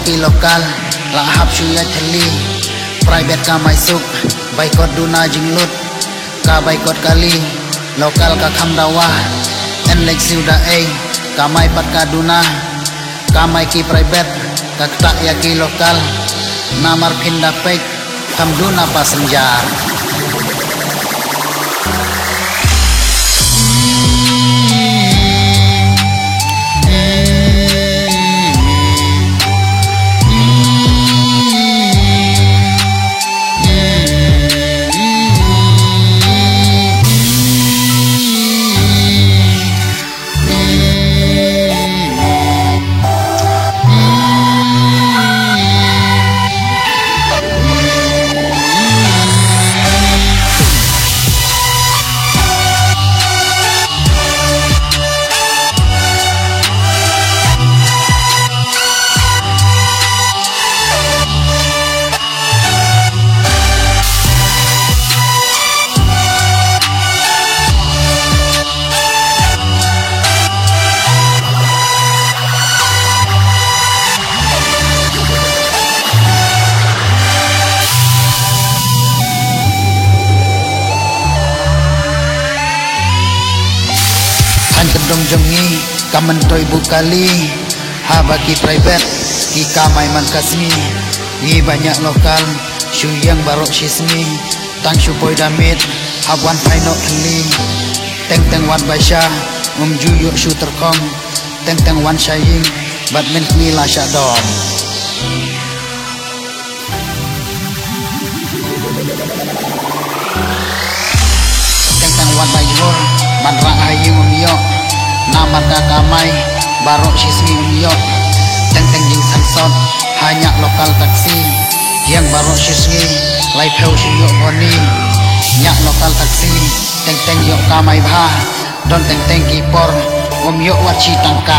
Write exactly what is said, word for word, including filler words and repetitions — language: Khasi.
Ki local la hap shu ïaid thylli. Private ka mai suk, bai kot duna jinglut. Ka bai kot kali, local ka kham dawa. Yn leit siew da ei, ka mai pat ka duna. Ka mai ki private, ka ktah ïa ki local. Namar phin da peit, kham duna passenger. Hynrei ka dong jong ngi ka myntoi bukali. Haba ki private ki kamai man ka sngi, ngi ba ñiah local shu ïeng baroh shi sngi. Tang shu poi da miet hap wan phai noh thylli. Teng teng wat bai sha, um ju ïoh shu tyrkhong. Teng teng wan sha ïing bad mynta ngi la shah dom. Teng teng wat bai jhur, ban rah ha ïing um ïoh. Namar ka kamai baroh shi sngi um ïoh. Teng teng jingsansot ha ñiah local taxi. Ïeng baroh shi sngi, laiphew shu ïoh boni. Ñiah local taxi, teng teng ïoh kamai bha. Don teng teng ki por, um ïoh wat shi tangka.